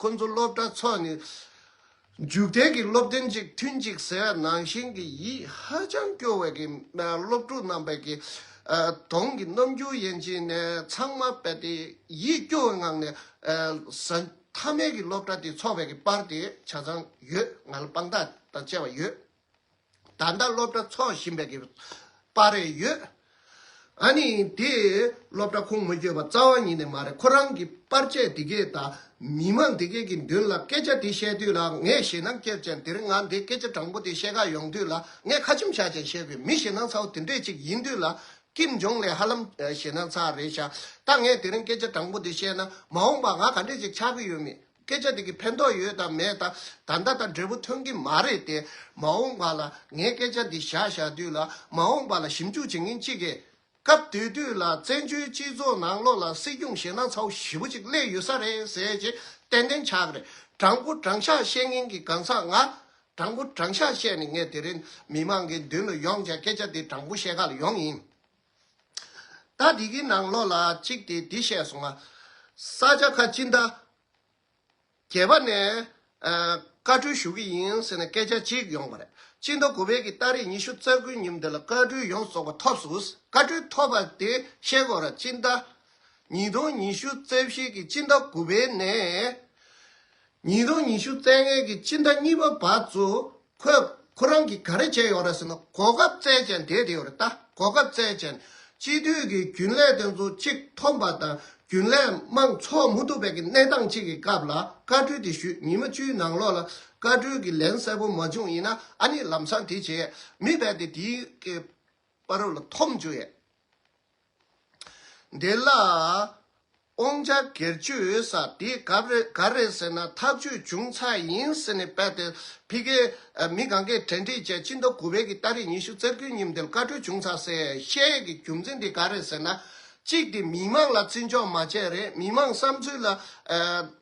ཁོ་ཚོ་སློབ་གྲྭ་ཚོགས་ནས་མཇུག་མཐའི་གི་སློབ་སྟོན་གཅིག་ཐུན་གཅིག་ཟེར་བ་ནང་བཞིན་གྱི་ཡིད་ཧ་ཅང་སྐྱོ་བའི་གི་སློབ་ཕྲུག་རྣམ་པའི་གི་གདོང་གི་རྣམ་འགྱུར་ཡན་ཆད་ནས་ཚང་མ་རྦད་དེ་ཡིད་སྐྱོ་བའི་ངང་ནས་གཟའ་མཐའ་མའི་གི་སློབ་གྲྭ་དེ་ཚོགས་པའི་གི་པར་དེ་ཆ་ཚང་ཡོད། ང་ལ་དཔང་རྟགས་དང་བཅས་པ་ཡོད། ད་ལྟ་སློབ་གྲྭ་ཚོགས་བཞིན་པའི་གི་པར་རེ་ཡོད། ཨ་ནི་དེ་སློབ་གྲྭ་ཁུངས་མ་འཁྱོལ་བ་རྩ་བ་ཉིད་ནས་མ་རེད། ཁོ་རང་གི་པར་ཆས་དེ་གས་དང་མི་མང་དེ་གས་ཀྱི་མདུན་ལ་སྐད་ཆ་དེ་བཤད་དུས་ལ་ངས་ཞེད་སྣང་སྐྱེས་ཀྱང་དེ་རིང་ང་འདི་སྐད་ཆ་དྲང་པོ་དེ་བཤད་ག་ཡོང་དུས་ལ་ངས་ཁ་ཆེམས་བཞག་ཀྱང་བཤད་དགོས། མི་ཞེད་སྣང་ཚ་བོ་དེ་འདྲས་ཅིག་ཡིན་དུས་ལ་ཀིམ་ཇོང་ལས་ཧ་ལམ་ཞེད་སྣང་ཚ་རེད་ཤག་ད་ངས་དེ་རིང་སྐད་ཆ་དྲང་པོ་དེ་བཤད་ན་མ་འོངས་པ་ང་ག་འདྲས་ཅིག་ཆགས་ཀྱི་ཡོད་མེད། སྐད་ཆ་དེ་གི་ཕན་ཐོགས་ཡོད་དང་མེད་དང་ད་ལྟ་དང་འབྲས་བུ་ཐོན་གྱི་མ་རེད་དེ། མ་འོངས་པ་ལ་ངས་སྐད་ཆ་འདི་བཞག་བཞག་དུས་ལ་མ་འོངས་པ་ལ་ཞིབ་འཇུག་བྱེད་མཁན་གཅིག་གིས་སྐབས་དེ་དུས་ལ་བཙན་བྱོལ་སྤྱི་ཚོགས་ནང་ལོགས་ལ་སྲིད་སྐྱོང་ཞེད་སྣང་ཚ་བོ་ཞེ་པོ་ཅིག་སླེབས་ཡོད་ས་རེད་ཟེར་ཅིག་ཏན་ཏན་ཆགས་ཀྱི་རེད། དྲང་པོ་དྲང་བཞག་བཤད་མཁན་གྱི་གང་ཟག་ང་དྲང་པོ་དྲང་བཞག་བཤད་ནས་ངས་དེ་རིང་མི་མང་གི་མདུན་ལ་ཡོང་བྱས་སྐད་ཆ་འདི་དྲང་པོ་བཤད་ག་ལ་ཡོང་ཡིན། ད་འདི་གི་ནང་ལོགས་ལ་གཅིག་དེ་འདི་བཤད་སོང་ང་། ས་ཆ་ཁ་སྤྱི་ཟླ་བརྒྱད་པ་ནས་ཨ་བཀའ་འཁྲོལ་ཞུ་གི་ཡིན་ཟེར་ནས་སྐད་ཆ་གཅིག་ཡོང་བ་རེད། སྤྱི་ཟླ་དགུ་པའི་གི་ཏ་རིག་ཉི་ཤུ་རྩ་དགུའི་ཉིན་དེ་ལ་བཀའ་འཁྲོལ་ཡོངས་རྫོགས་པ་ཐོབ་སོང་། བཀའ་འཁྲོལ་ཐོབ་པ་དེ་བཤད་དགོས་ར། སྤྱི་ཟླ་ཉིས་སྟོང་ཉི་ཤུ་རྩ་བཞི་གི་སྤྱི་ཟླ་དགུ་པའི་ནས་ཉིས་སྟོང་ཉི་ཤུ་རྩ་ལྔའི་གི་སྤྱི་ཟླ་གཉིས་པ་བར་དུ་ཁོས་ཁོ་རང་གིས་ག་རེ་བྱས་ཡོད་རེད་ཟེར་ན་གོ་སྐབས་བཙལ་བྱས་བསྡད་དེ་ཡོད་རེད། ད་གོ་སྐབས་བཙལ་བྱས་སྤྱི་འཐུས་ཀྱི་རྒྱུན་ལས་དེ་ཚོ་གཅིག་འཐོམ་པ་དང་རྒྱུན་ལས་མང་ཚོགས་མི་ཐུབ་པའི་གི་གནས་སྟངས་གཅིག་གི་སྐབས་ལ་བཀའ་འཁྲོལ་དེ་ཞུས། ཉི་མ་བཅུའི་ནང་ལོགས་ལ་བཀའ་འཁྲོལ་གྱི་ལན་གསལ་པོ་མ་བྱུང་ཡིན་ན་ཨ་ནི་ལམ་སང་དེ་བྱས་མི་རྦད་དེ་དེའི་གི་བར་ལ་འཐོམ་བཅུག་ཡས། འདི་ལ་དབང་ཆ་སྒེར་གཅོད་ས་དེ་ག་རེ་ག་རེ་ཟེར་ན་ཐག་གཅོད་བྱུང་ཚར་ཡིན་ཟེར་ནས་རྦད་དེ་ཕ་གིའི་མི་གང་གས་གྲ་སྒྲིག་བྱས་སྤྱི་ཟླ་དགུ་པའི་གི་ཏ་རིག་ཉི་ཤུ་རྩ་དགུའི་ཉིན་དེར་བཀའ་འཁྲོལ་བྱུང་ཚར་ཟེར་བཤད་ཡས་ཀྱི་རྒྱུ་མཚན་དེ་ག་རེ་ཟེར་ན། གཅིག་དེ་མི་མང་ལ་བརྩི་འཇོག་མ་བྱས་རེད། མི་མང་བསམ་ཚུལ་ལ་ཨ་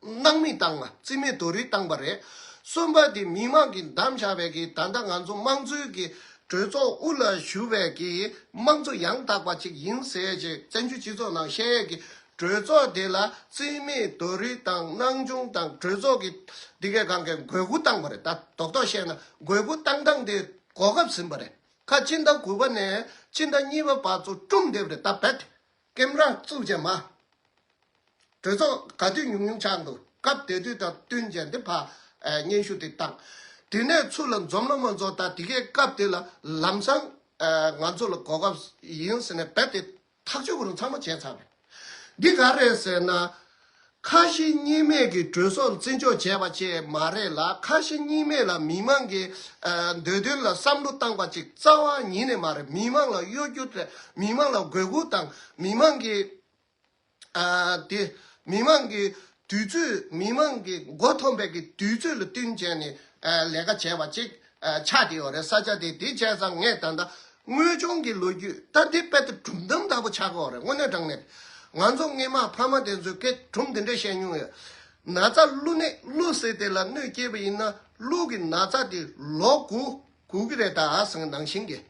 སྣང་མེད་བཏང་བ་རྩིས་མེད་རྡོག་རོལ་བཏང་པ་རེད། གསུམ་པ་དེ་མི་མང་གིས་བདམས་བཞག་པའི་གི་ད་ལྟ་ང་ཚོ་དམངས་གཙོའི་གི་གྲོས་ཚོགས་དབུ་ལ་བཞུགས་པའི་གི་དམངས་གཙོ་ཡང་དག་པ་ཅིག་ཡིན་ཟེར་ཅིག་བཙན་བྱོལ་སྤྱི་ཚོགས་ནང་བཤད་ཡས་ཀྱི་གྲོས་ཚོགས་དེ་ལ་རྩིས་མེད་རྡོག་རོལ་དང་སྣང་ཆུང་དང་གྲོས་ཚོགས་ཀྱི་འདི་གའི་སྒང་གའི་འགོད་སྐུལ་བཏང་པ་རེད། ད་རྡོག་རྡོག་བཤད་ན་འགོད་སྐུལ་བཏང་སྟངས་དེ་གོ་སྐབས་ཟིན་པ་རེད། ཁ་སྤྱི་ཟླ་དགུ་པ་ནས་སྤྱི་ཟླ་གཉིས་པ་བར་དུ་བསྐྲུན་བསྡད་པ་རེད། ད་རྦད་ཀེམ་ར་བཙུགས་བྱས་མ། གྲོས་ཚོགས་ག་དུས་ཉུང་ཉུང་ཆགས་འདུག་སྐབས་དེ་དུས་དང་བསྟུན་བྱས་འདི་ཕ་ཨ་སྙན་ཞུ་དེ་བཏང་། དེ་ནས་ཚུར་ལ་འཛོམས་ན་མ་འཛོམས་ད་དེ་གའི་སྐབས་དེ་ལ་ལམ་སང་ཨ་ང་ཚོ་ལ་གོ་སྐབས་ཡིན་ཟེར་ནས་རྦད་དེ་ཐག་གཅོད་ཁོ་རང་ཚང་མ་བྱས་ཚར་བས། འདི་ག་རེད་ཟེར་ན། ཁ་ཞེ་གཉིས་མེད་ཀྱི་གྲོས་ཚོགས་ལ་བརྩི་འཇོག་བྱས་པ་བཅས་མ་རེད་ལ། ཁ་ཞེ་གཉིས་མེད་ལ་མི་མང་གི་ཨ་འདོད་དོན་ལ་བསམ་བློ་བཏང་པ་ཅིག་རྩ་བ་ཉིད་ནས་མ་རེད། མི་མང་ལ་གཡོ་སྒྱུ་རེད། མི་མང་ལ་འགོད་སྐུལ་དང་མི་མང་གི་ཨ་དེ་མི་མང་གི་དུས་ཚོད་མི་མང་གི་མགོ་འཐོམ་པའི་གི་དུས་ཚོད་ལ་བསྟུན་བྱས་ནས་ཨ་ལས་ཀ་བྱས་པ་ཅིག་ཨ་ཆགས་བསྡད་ཡོད་རེད། ས་ཆ་དེ་དེ་བྱས་ཙང་ངས་ད་ལྟ་དངོས་བྱུང་གི་ལོ་རྒྱུས་ད་འདི་དཔེ་དེ་སྒྲུང་གཏམ་ལྟ་བུ་ཆགས་ཀྱི་ཡོད་རེད། དངོས་གནས་དྲང་གནས་ང་ཚོ་སྔས་མ་ཕ་མ་དེ་ཚོས་སྐད་སྒྲུང་དེ་འདྲ་བཤད་མྱོང་ཡོད། ན་ཚ་ཀླུ་ནད་ཀླུ་ཟེར་དེ་ལ་གནོད་སྐྱེལ་བ་ཡིན་ན་ཀླུ་གི་ན་ཚ་དེ་ལོ་དགུ་འགོར་གི་རེད་ད་ཟེར་ནང་བཞིན་གྱི།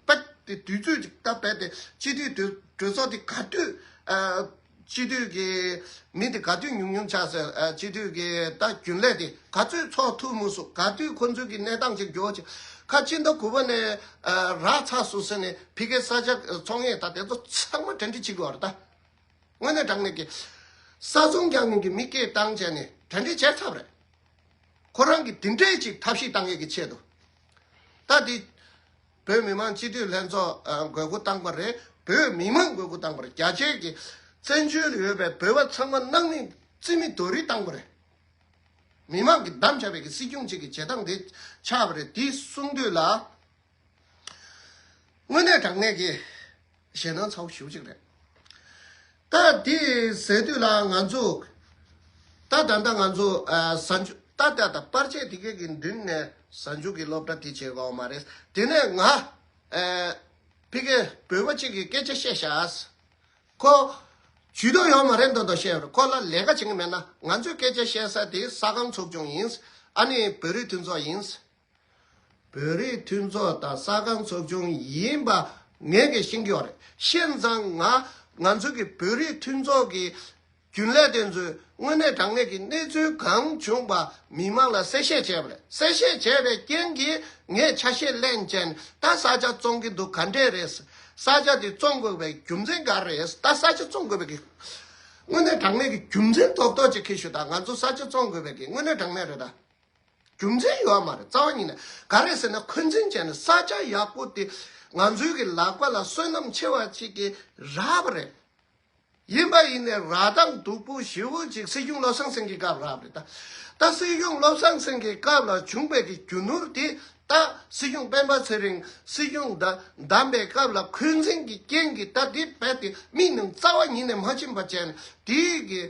པད་དེ་དུས་ཚོད་ཅིག་ད་པད་དེ་སྤྱི་འཐུས་དུས་གྲོས་ཚོགས་དེ་ག་དུས་ཨ་སྤྱི་འཐུས་ཀྱི་མི་དེ་ག་དུས་ཉུང་ཉུང་ཆགས་ཟེར། ཨ་སྤྱི་འཐུས་ཀྱི་ད་རྒྱུན་ལས་དེ་ག་ཚོད་ཚོགས་ཐུབ་མི་སོང་། ག་དུས་ཁོ་ཚོའི་གི་གནས་སྟངས་ཅིག་འགྱུར་ཅིག་ཁ་ཕྱི་ཟླ་དགུ་པ་ནས་ཨ་རག་ཚར་སོང་ཟེར་ནས་ཕ་གིའི་ས་ཆ་ཚོང་ཡས་ད་དེ་ཚོ་ཚང་མ་གྲ་སྒྲིག་བྱེད་དགོས་རེད་ད། དངོས་གནས་དྲང་གནས་ཀྱི་ས་ཚོང་རྒྱག་མཁན་གྱི་མི་སྐད་བཏང་བྱས་ནས་གྲ་སྒྲིག་བྱས་ཚར་བ་རེད། ཁོ་རང་གིས་དེ་འདྲས་ཅིག་ཐབས་ཤེས་བཏང་ཡས་ཀྱི་ཆེད་དུ། ད་འདི་བོད་མི་མང་སྤྱི་འཐུས་ལྷན་ཚོགས་ཨ་འགོད་སྐུལ་བཏང་པ་རེད། བོད་མི་མང་འགོད་སྐུལ་བཏང་པ་རེད། རྒྱ་ཆེ་གི་བཙན་བྱོལ་ཡོད་པའི་བོད་པ་ཚང་མ་སྣང་མེད་རྩིས་མེད་རྡོ་རིལ་བཏང་པ་རེད། མི་མང་གིས་བདམས་བྱས་པའི་གི་སྲིད་སྐྱོང་གཅིག་གི་བྱེད་སྟངས་དེ་ཆགས་པ་རེད། དེ་གསུང་དུས་ལ། དངོས་གནས་དྲང་གནས་ཀྱི་ཞེད་སྣང་ཚ་བོ་ཞེ་པོ་ཅིག་རེད། ད་དེ་ཟེར་དུས་ལ་ང་ཚོ་ད་ད་ལྟ་ང་ཚོ་ཨ་གཟའ་མཇུག་ད་ལྟ་ད་པར་ཆས་དེ་གའི་གི་མདུན་ནས་གཟའ་མཇུག་གི་སློབ་གྲྭ་དེ་བྱེད་དགོས་མ་རེད། དེ་ནས་ང་ཨ་ཕ་གིའི་བོད་པ་གཅིག་གིས་སྐད་ཆ་བཤད་བཞག་ཁོ་ཇུས་གཏོགས་ཡོད་མ་རེད་མདོག་མདོག་བཤད་ཡོད་རེད། ཁོ་ལ་ལས་ཀ་བྱེད་ཀྱི་མེད་ན། ང་ཚོས་སྐད་ཆ་བཤད་ས་དེ་ས་ཁང་ཚོགས་ཆུང་ཡིན། ཨ་ནི་བོད་རིགས་མཐུན་ཚོགས་ཡིན། བོད་རིགས་མཐུན་ཚོགས་དང་ས་ཁང་ཚོགས་ཆུང་ཡིན་པ་ངས་ཀྱིས་ཤེས་ཀྱི་ཡོད་རེད། ཤེས་ཙང་ང་ ང་ཚོ་གི་བོད་རིགས་མཐུན་ཚོགས་ཀྱི་རྒྱུན་ལས་དེ་ཚོས་དངོས་གནས་དྲང་གནས་ཀྱི་གནས་ཚུལ་གང་བྱུང་པ་མི་མང་ལ་གསལ་བཤད་བྱས་པ་རེད། གསལ་བཤད་བྱས་པའི་རྐྱེན་གྱིས་ངས་ཆ་ཤས་ལེན་བྱས་ནས། ད་ས་ཆ་བཙོང་གི་འདུག་ག་འདྲས་རེད། ས་ཆ་དེ་བཙོང་དགོས་པའི་རྒྱུ་མཚན་ག་རེ་རེད། ད་ས་ཆ་བཙོང་དགོས་པའི་གི་དངོས་གནས་དྲང་གནས་ཀྱི་རྒྱུ་མཚན་རྡོག་རྡོག་ཅིག་ཁྱེར་ཤོག་ད་ང་ཚོ་ས་ཆ་བཙོང་དགོས་པའི་གི་དངོས་གནས་དྲང་གནས་རེད་ད། རྒྱུ་མཚན་ཡོད་མ་རེད། རྩ་བ་ཉིད་ནས་ག་རེ་ཟེར་ན། འཁོན་འཛིན་བྱས་ནས་ས་ཆ་ཡག་པོ་དེ་ང་ཚོའི་གི་ལག་པ་ལ་བསོད་ནམས་ཆེ་བ་ཅིག་གི་རག་པ་རེད། ཡིན་པ་ཡིན་ནའི་རག་སྟངས་སྡུག་པོ་ཞེ་པོ་ཅིག་སྲིད་སྐྱོང་བློ་བཟང་སེང་གེའི་སྐབས་རག་པ་རེད་ད། ད་སྲིད་སྐྱོང་བློ་བཟང་སེང་གེའི་སྐབས་ལ་བྱུང་བའི་གི་རྒྱུ་ནོར་དེ་ད་སྲིད་སྐྱོང་སྤེན་པ་ཚེ་རིང་སྲིད་སྐྱོང་ད་བདམས་པའི་སྐབས་ལ་འཁོན་འཛིན་གྱི་རྐྱེན་གྱིས་ད་དེ་རྦད་དེ་མིག་ནང་རྩ་བ་ཉིད་ནས་མ་ཕྱིན་པ་བྱས་ནས། དེའི་གི་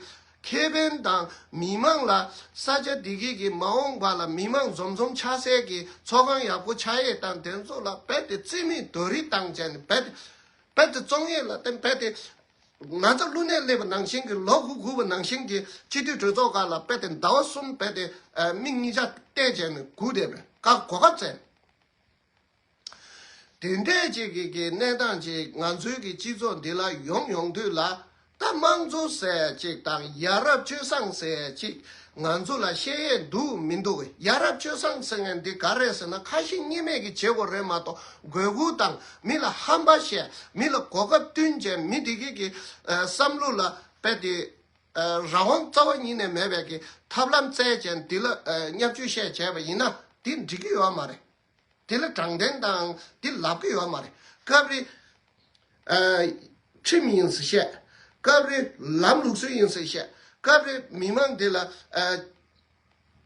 ཁེ་ཕན་དང་མི་མང་ལ་ས་ཆ་འདི་གི་གི་མ་འོངས་པ་ལ་མི་མང་འཛོམས་འཛོམས་ཆགས་སའི་གི་ཚོགས་ཁང་ཡག་པོ་ཆགས་ཡས་དང་དེ་ཚོ་ལ་རྦད་དེ་རྩིས་མེད་རྡོ་རིལ་བཏང་བྱས་ནས་རྦད་དེ་རྦད་དེ་བཙོང་ཡས་ལ་བརྟེན་རྦད་དེ་ན་ཚ་ཀླུ་ནད་སླེབས་པ་ནང་བཞིན་གྱི་ལོ་དགུ་སྒུག་པ་ནང་བཞིན་གྱི་སྤྱི་འཐུས་གྲོས་ཚོགས་ཁག་ལ་རྦད་དེ་ཟླ་བ་གསུམ་རྦད་དེ་མིག་གཉིས་ཆ་བལྟས་བྱས་ནས་སྒུག་བསྡད་པའི་བཀའ་གོ་སྐབས་བཙལ། དེ་འདྲས་ཅིག་གི་གི་གནས་སྟངས་ཅིག་ང་ཚོའི་གི་སྤྱི་ཚོགས་འདི་ལ་ཡོང་ཡོང་དུས་ལ། ད་དམངས་གཙོ་ཟེར་ཅིག་དང་ཡ་རབས་སྤྱོད་བཟང་ཟེར་ཅིག་ང་ཚོ་ལ་བཤད་ཡས་འདུག་མི་འདུག་ཡ་རབས་སྤྱོད་བཟང་ཟེར་མཁན་འདི་ག་རེ་ཟེར་ན། ཁ་ཞེ་གཉིས་མེད་ཀྱི་བྱེད་སྒོ་རེད་མ་གཏོགས། དགོས་མཁོ་དང་མི་ལ་ཧམ་པ་བཤད། མི་ལ་གོ་སྐབས་བསྟུན་བྱས། མི་འདི་གི་གི་བསམ་བློ་ལ་རྦད་དེ་རང་དབང་རྩ་བ་ཉིད་ནས་མེད་པའི་གི་ཐབས་ལམ་བཙལ་བྱས་འདི་ལ་བརྙས་བཅོས་བཤད་བྱས་པ་ཡིན་ན་འདི་འགྲིག་གི་ཡོད་མ་རེད། དེ་ལ་དྲང་བདེན་དང་དེ་ལབ་ཀྱི་ཡོད་མ་རེད། སྐབས་རེ་ཨ་ཁྲིམས་ཡིན་ཟེར་བཤད། སྐབས་རེ་ལམ་ལུགས་སྲོལ་ཡིན་ཟེར་བཤད། སྐབས་རེ་མི་མང་དེ་ལ་ཨ་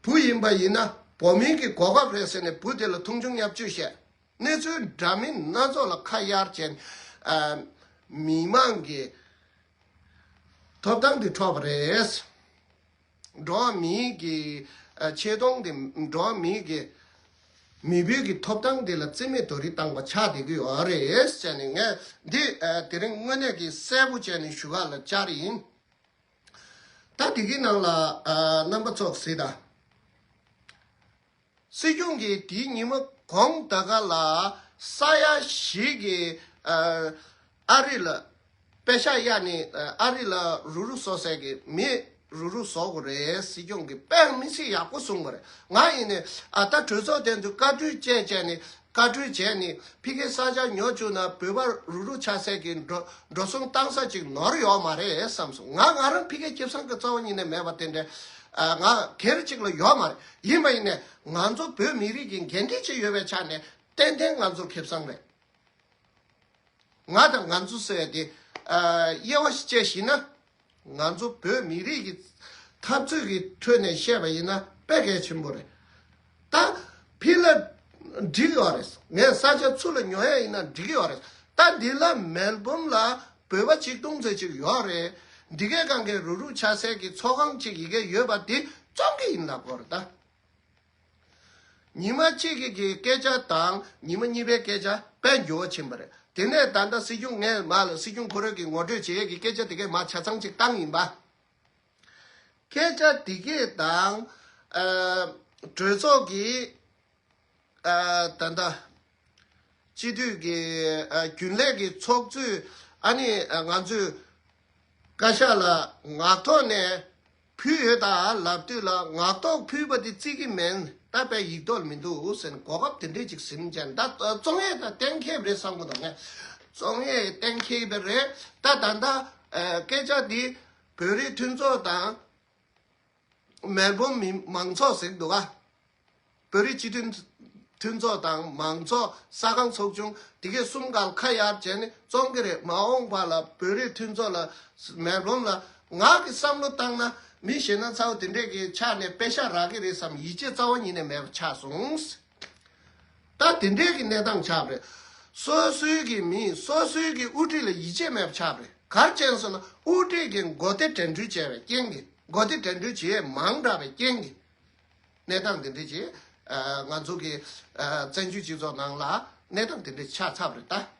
བུ་ཡིན་པ་ཡིན་ན་བུ་མིན་གྱི་གོ་སྐབས་རེད་ཟེར་ནས་བུ་དེ་ལ་མཐོང་ཆུང་བརྙས་བཅོས་བཤད། གནས་ཚུལ་འདྲ་མིན་སྣ་ཚོགས་ལ་ཁ་གཡར་བྱས་ནས་ཨ་མི་མང་གི་ཐོབ་ཐང་དེ་འཕྲོག་པ་རེད། འགྲོ་བ་མིའི་གི་ཨ་ཆེ་མཐོང་དེ། འགྲོ་བ་མིའི་གི་མི་བུའི་གི་ཐོབ་ཐང་དེ་ལ་རྩིས་མེད་རྡོ་རིལ་བཏང་བ་ཆགས་བསྡད་ཀྱི་ཡོད་རེད་ཟེར་ནས། ངས་འདི་ཨ་དེ་རིང་དངོས་གནས་ཀྱི་གསལ་པོ་བྱས་ནས་ཞུ་ག་ལ་བཅར་ཡིན། ད་དེ་གི་ནང་ལ་ཨ་རྣམ་པ་ཚོ་གཟིགས་དང་། སྲིད་སྐྱོང་གིས་དེའི་ཉིན་མོ་དགོང་དག་ག་ལ་ས་ཡ་བཞི་གི་ཨ་ཨ་རི་ལ་པེ་ཤག་གཡར་ནས་ཨ་རི་ལ་རུ་རུ་བཟོ་ཟེར་གི། མི་རུ་རུ་བཟོ་དགོས་རེད། སྲིད་སྐྱོང་གིས་དཔེ་མི་སྲིད་ཡག་པོ་གསུངས་པ་རེད། ང་ཡིན་ནས་ཨ་ད་གྲོས་ཚོགས་དེ་ཚོ་བཀའ་འཁྲོལ་བཅས་བྱས་ནས་བཀའ་འཁྲོལ་བྱས་ནས་ཕ་གིའི་ས་ཆ་ཉོ་བཅུག་ན་བོད་པ་རུ་རུ་ཆགས་སའི་གི་འགྲོ་འགྲོ་སོང་བཏང་ས་ཅིག་ནོར་ཡོད་མ་རེད་བསམ་སོང་། ང་ང་རང་ཕ་གིའི་ཁེ་བཟང་གི་རྩ་བ་ཉིད་ནས་མེད་པ་དེ་འདྲ་ཨ་ང་སྒེར་གཅིག་ལ་ཡོད་མ་རེད། ཡིན་པ་ཡིན་ནས་ང་ཚོ་བོད་མི་རིགས་ཀྱི་འགན་འཁྲི་ཅིག་ཡོད་པའི་ཆ་ནས་ཏན་ཏན་ང་ཚོ་ཁེ་བཟང་རེད། ང་དང་ང་ཚོ་ཟེར་ཡ་དེ་ཨ་དབྱེ་བ་ཞིག་བཅད་ཞིག་ན། ང་ཚོ་བོད་མི་རིགས་ཀྱི་འཐབ་རྩོད་ཀྱི་ཁྲོད་ནས་བཤད་པ་ཡིན་ན་དཔེ་གལ་ཆེན་པོ་རེད། ད་ཕི་ལ་འགྲིག་ཡོད་རེད། ངས་ས་ཆ་ཚུར་ལ་ཉོ་ཡ་ཡིན་ན་འགྲིག་ཡོད་རེད། ད་འདི་ལ་མེལ་བོན་ལ་བོད་པ་ཆིག་སྟོང་ཙམ་ཅིག་ཡོད་རེད། འདི་གའི་སྒང་གའི་རུ་རུ་ཆགས་སའི་གི་ཚོགས་ཁང་ཅིག་ཡི་གེ་ཡོད་པ་འདི་བཙོང་གི་ཡིན་ལབ་དགོས་རེད་ད། ཉི་མ་གཅིག་གི་གི་སྐད་ཆ་དང་ཉི་མ་གཉིས་པའི་སྐད་ཆ་དཔེ་འགྱུར་བ་ཕྱིན་པ་རེད། དེ་ནས་ད་ལྟ་སྲིད་སྐྱོང་ངས་མ་ལ་སྲིད་སྐྱོང་ཁོ་རང་གིས་ངོ་སྤྲོད་བྱེད་ཡས་ཀྱི་སྐད་ཆ་དེ་གས་མ་ཆ་ཚང་ཅིག་བཏང་ཡིན་པ། སྐད་ཆ་དེ་གས་དང་ཨ་གྲོས་ཚོགས་ཀྱི་ཨ་ད་ལྟ་སྤྱི་འཐུས་ཀྱི་ཨ་རྒྱུན་ལས་ཀྱི་ཚོགས་གཙོས་ཨ་ནི་ཨ་ང་ཚོས་བཀའ་ཤག་ལ་ངག་ཐོག་ནས་ཕུལ་ཡོད་ད་ལབ་དུས་ལ། ངག་ཐོག་ཕུལ་བ་དེ་བརྩི་གི་མིན། ད་དཔེ་ཡིག་ཐོག་ལ་མི་འདུག་ཟེར་ནས་གོ་སྐབས་དེ་འདྲས་ཅིག་ཟིན་བྱས་ནས། ད་བཙོང་ཡས་ད་གཏན་འཁེལ་བ་རེད་བསམ་གི་འདུག་ངས་བཙོང་ཡས་གཏན་འཁེལ་བ་རེད། ད་ད་ལྟ་ཨ་སྐད་ཆ་འདི་བོད་རིགས་མཐུན་ཚོགས་དང་མེལ་བོན་མི་མང་ཚོགས་ཟེར་གི་འདུག་ག་བོད་རིགས་སྤྱི་མཐུན་མཐུན་ཚོགས་དང་མང་ཚོགས་ས་ཁང་ཚོགས་ཆུང་དེ་གས་གསུམ་ག་ལ་ཁ་གཡར་བྱས་ནས་བཙོང་གི་རེད། མ་འོངས་པ་ལ་བོད་རིགས་མཐུན་ཚོགས་ལ་མེལ་བོན་ལ་ང་གི་བསམ་བློ་བཏང་ན་མི་ཞེ་ན་ཚ་བོ་དེ་འདྲས་ཀྱི་ཕྱག་ནས་པེ་ཤག་རག་གི་རེད་བསམ་ཡིད་ཆེས་རྩ་བ་ཉིད་ནས་མེད་པ་ཆགས་སོང་། ད་དེ་འདྲས་ཀྱི་གནས་སྟངས་ཆགས་པ་རེད། སོ་སོའི་གི་མི་སོ་སོའི་གི་དབུ་ཁྲིད་ལ་ཡིད་ཆེས་མེད་པ་ཆགས་པ་རེད། ག་རེ་བྱས་སོང་ན་དབུ་ཁྲིད་ཀྱི་མགོ་བདེ་དྲན་འཕྲུལ་བྱས་པའི་རྐྱེན་གྱིས། མགོ་བདེ་དྲན་འཕྲུལ་བྱེད་ཡས་མང་དྲགས་པའི་རྐྱེན་གྱིས། གནས་སྟངས་འདི་འདྲ་ཅིག་ཨ་ང་ཚོ་གི་ཨ་བཙན་བྱོལ་སྤྱི་ཚོགས་ནང་ལ་གནས་སྟངས་འདི་འདྲ་ཆགས་ཚར་བ་རེད་ད།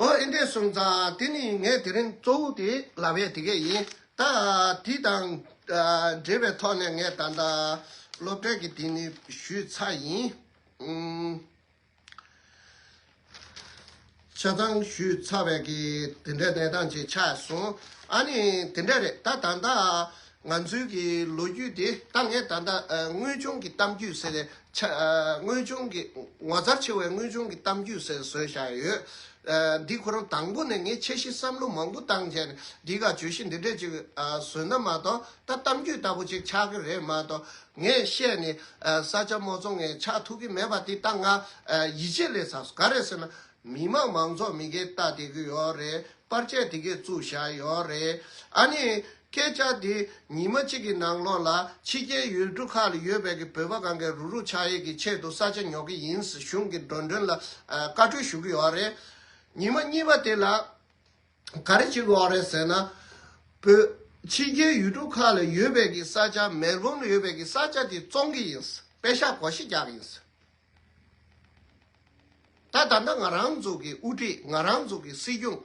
འོ་ཨེ་འདྲས་སོང་ཙང་དེ་ནི་ངས་དེ་རིང་གཙོ་བོ་དེ་ལབ་ཡས་དེ་གས་ཡིན། ད་དེ་དང་ཨ་འབྲེལ་བའི་ཐོག་ནས་ངས་ད་ལྟ་སློབ་གྲྭའི་གི་དེ་ནི་ཞུས་ཚར་ཡིན། ཨུམ། ཆ་ཚང་ཞུས་ཚར་བའི་གི་དེ་འདྲའི་གནས་སྟངས་ཅིག་ཆགས་སོང་། ཨ་ནི་དེ་འདྲ་རེད། ད་ད་ལྟ་ང་ཚོའི་གི་ལོ་རྒྱུས་དེ་ད་ངས་ད་ལྟ་ཨ་དངོས་བྱུང་གི་གཏམ་རྒྱུད་ཟེར་ཆ་ཨ་དངོས་བྱུང་གི་ངོ་མཚར་ཆེ་བའི་དངོས་བྱུང་གི་གཏམ་རྒྱུད་ཟེར་བཟོས་བཞག་ཡོད། ཨ་འདི་ཁོ་རང་དང་པོ་ནས་ངས་འཆར་གཞི་བསམ་བློ་མང་པོ་བཏང་བྱས་ནས་འདི་ག་བརྗོད་གཞི་འདི་འདྲས་ཅིག་ཨ་བཟོས་ན་མ་གཏོགས། ད་གཏམ་རྒྱུད་ལྟ་བུ་ཅིག་ཆགས་ཀྱི་རེད་མ་གཏོགས། ངས་བཤད་ནས་ཨ་ས་ཆ་མོ་ཚོང་ངས་ཆགས་ཐུབ་ཀྱི་མེད་པ་དེ་ད་ང་ཨ་ཡིད་ཆེས་སླེབས་ཚར་སོང་། ག་རེ་ཟེར་ན། མི་མང་མང་ཚོགས་མི་སྒེར་ལྟ་བསྡད་ཀྱི་ཡོད་རེད། པར་ཆས་དེ་གས་བཙུགས་བཞག་ཡོད་རེད། ཨ་ནི་སྐད་ཆ་དེ་ཉི་མ་གཅིག་གི་ནང་ལོགས་ལ་ཕྱི་རྒྱལ་ཡུལ་གྲུ་ཁག་ལ་ཡོད་པའི་གི་བོད་པ་གང་གས་རུག་རུག་ཆགས་ཡས་ཀྱི་ཆེད་དུ་ས་ཆ་ཉོ་གི་ཡིན་ཟེར་གཞུང་གི་འགྲོ་གྲོན་ལ་ཨ་བཀའ་འཁྲོལ་ཞུ་གི་ཡོད་རེད། ཉི་མ་གཉིས་པ་དེ་ལ་ག་རེ་བྱེད་ཀྱི་ཡོད་རེད་ཟེར་ན། བོད་ཕྱི་རྒྱལ་ཡུལ་གྲུ་ཁག་ལ་ཡོད་པའི་གི་ས་ཆ། མེལ་བོན་ལ་ཡོད་པའི་གི་ས་ཆ་དེ་བཙོང་གི་ཡིན། པེ་ཤག་བགོ་བཤའ་རྒྱག་གི་ཡིན། ད་ད་ལྟ་ང་རང་ཚོ་གི་དབུ་ཁྲིད། ང་རང་ཚོ་གི་སྲིད་སྐྱོང་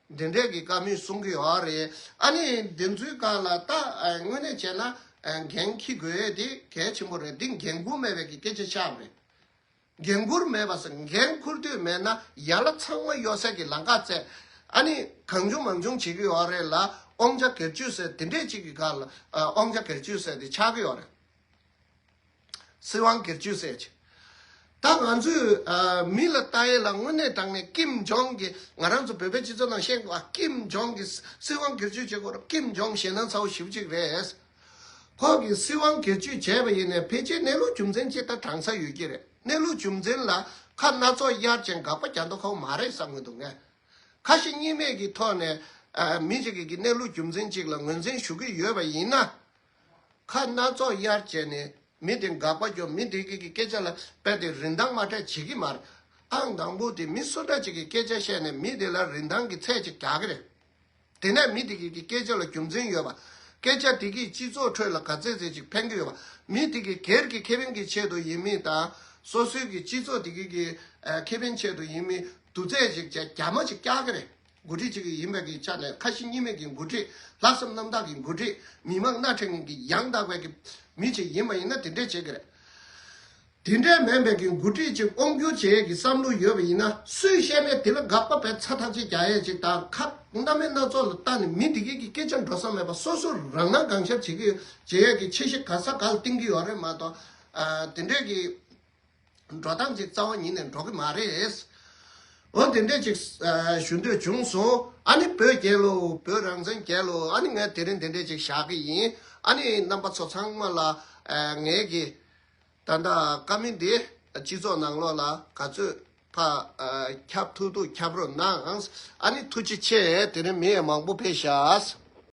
འདི་འདྲས་ཀྱི་བཀའ་མོལ་གསུང་གི་ཡོད་རེད། ཨ་ནི་འདི་ཚོའི་སྒང་ལ་ད་ཨ་དངོས་གནས་བྱས་ན་ཨ་འགན་འཁྱེར་དགོས་ཡས་དེ་གལ་ཆེན་པོ་རེད། འདི་འགན་འཁུར་མེད་པའི་གི་སྐད་ཆ་ཆགས་པ་རེད། འགན་འཁུར་མེད་པ་ཟེར། འགན་འཁུར་འདོད་མེད་ན་ཡར་ལ་ཚང་མ་གཡོ་ཟ་གི་ལམ་ཁ་བཙལ། ཨ་ནི་གང་བྱུང་མང་བྱུང་བྱེད་ཀྱི་ཡོད་རེད་ལ། དབང་ཆ་སྒེར་གཅོད་ཟེར་དེ་འདྲས་ཅིག་གི་སྒང་ལ་ཨ་དབང་ཆ་སྒེར་གཅོད་ཟེར་དེ་ཆགས་ཀྱི་ཡོད་རེད། སྲིད་དབང་སྒེར་གཅོད་ཟེར་ཅིག་ད་ང་ཚོས་ཨ་མི་ལ་ལྟ་ཡས་ལ་དངོས་གནས་དྲང་གནས་ཀིམ་ཇོང་གི། ང་རང་ཚོ་བོད་པའི་སྤྱི་ཚོགས་ནང་བཤད་དགོས་པ། ཀིམ་ཇོང་གི་སྲིད་དབང་སྒེར་གཅོད་བྱེད་དགོས་རེད། ཀིམ་ཇོང་ཞེད་སྣང་ཚ་བོ་ཞེ་པོ་ཅིག་རེད། ཁོང་གིས་སྲིད་དབང་སྒེར་གཅོད་བྱས་པ་ཡིན་ནའི་ཕལ་ཆེར་གནས་ལུགས་རྒྱུ་མཚན་ཅིག་ད་དྲང་ས་ཡོད་ཀྱི་རེད། གནས་ལུགས་རྒྱུ་མཚན་ལ་ཁ་སྣ་ཚོགས་གཡར་བྱས་དགག་པ་རྒྱག་མདོག་ཁ་པོ་མ་རེད་བསམ་གྱི་འདུག་ངས། ཁ་ཞེ་གཉིས་མེད་ཀྱི་ཐོག་ནས་ཨ་མི་ཞིག་གིས་གནས་ལུགས་རྒྱུ་མཚན་ཅིག་ལ་ངོས་འཛིན་ཞུ་གི་ཡོད་པ་ཡིན་ན། ཁ་སྣ་ཚོགས་གཡར་བྱས་ནས་མི་དེ་དགག་པ་རྒྱོབ། མི་དེ་གི་གི་སྐད་ཆ་ལ་རྦད་དེ་རིན་ཐང་མ་སྤྲད་བྱེད་ཀྱི་མ་རེད། ཨང་དང་པོ་དེ་མི་སུ་འདྲ་ཅིག་གིས་སྐད་ཆ་བཤད་ནས་མི་དེ་ལ་རིན་ཐང་གི་ཚད་ཅིག་རྒྱག་གི་རེད། དེ་ནས་མི་དེ་གི་གི་སྐད་ཆ་ལ་རྒྱུ་མཚན་ཡོད་པ། སྐད་ཆ་དེ་གིས་སྤྱི་ཚོགས་ཁྲོད་ལ་ག་ཚད་ཚད་ཅིག་ཕན་གྱི་ཡོད་པ། མི་དེ་གི་སྒེར་གྱི་ཁེ་ཕན་གྱི་ཆེད་དུ་ཡིན་མིན་དང་། སོ་སོའི་གི་སྤྱི་ཚོགས་དེ་གི་གི་ཨ་ཁེ་ཕན་ཆེད་དུ་ཡིན་མིན་བསྡུར་ཚད་ཅིག་བྱས་རྒྱ་མ་ཅིག་རྒྱག་གི་རེད། འགོ་ཁྲིད་ཅིག་ཡིན་པའི་གི་ཆ་ནས། ཁ་ཞེ་གཉིས་མེད་ཀྱི་འགོ་ཁྲིད། ལྷག་བསམ་རྣམ་དག་གི་འགོ་ཁྲིད། མི་མང་སྣ་ཁྲེང་གི་ཡང་དག་པའི་གི་མི་ཅིག་ཡིན་པ་ཡིན་ན་དེ་འདྲས་བྱེད་ཀྱི་རེད། དེ་འདྲས་མིན་པའི་གི་འགོ་ཁྲིད་ཅིག་དབང་སྒྱུར་བྱེད་ཡས་ཀྱི་བསམ་བློ་ཡོད་པ་ཡིན་ན། སུས་བཤད་ནའི་དེ་ལ་དགག་པ་རྦད་ཚ་ཐག་ཆོད་རྒྱག་ཡས་ཅིག་དང་། ཁ་གནམ་མེད་སྣ་ཚོགས་ལ་བཏང་ནས་མི་དེ་གི་གི་སྐད་ཆ་འགྲོ་ས་མེད་པ། སོ་སོ་རང་སྣང་གང་ཤར་བྱེད་ཀྱི་བྱེད་ཡས་ཀྱི་འཆར་གཞི་ག་ས་ག་ལ་བཏིང་གི་ཡོད་རེད་མ་གཏོགས། ཨ་དེ་འདྲས་ཀྱི་འགྲོ་སྟངས་ཅིག་རྩ་བ་ཉིད་ནས་འགྲོ་གི་མ་རེད། འོ་དེ་འདྲས་ཅིག་ཨ་ཞུ་འདོད་བྱུང་སོང་། ཨ་ནི་བོད་རྒྱལ་ལོ། བོད་རང་བཙན་རྒྱལ་ལོ། ཨ་ནི་ངས་དེ་རིང་དེ་འདྲས་ཅིག་བཞག་གི་ཡིན། ཨ་ནི་རྣམ་པ་ཚོ་ཚང་མ་ལ་ཨ་ངས་ཀྱི་ད་ལྟ་བཀའ་མོལ་འདི་སྤྱི་ཚོགས་ནང་ལོགས་ལ་ག་ཚོད་ཕར་ཨ་ཁྱབ་ཐུབ་ཐུབ་ཁྱབ་རོགས་གནང་། ཨ་ནི་ཐུགས་རྗེ་ཆེ། དེ་རིང་མི་ཡང་མང་པོ་ཕེབས་ཤག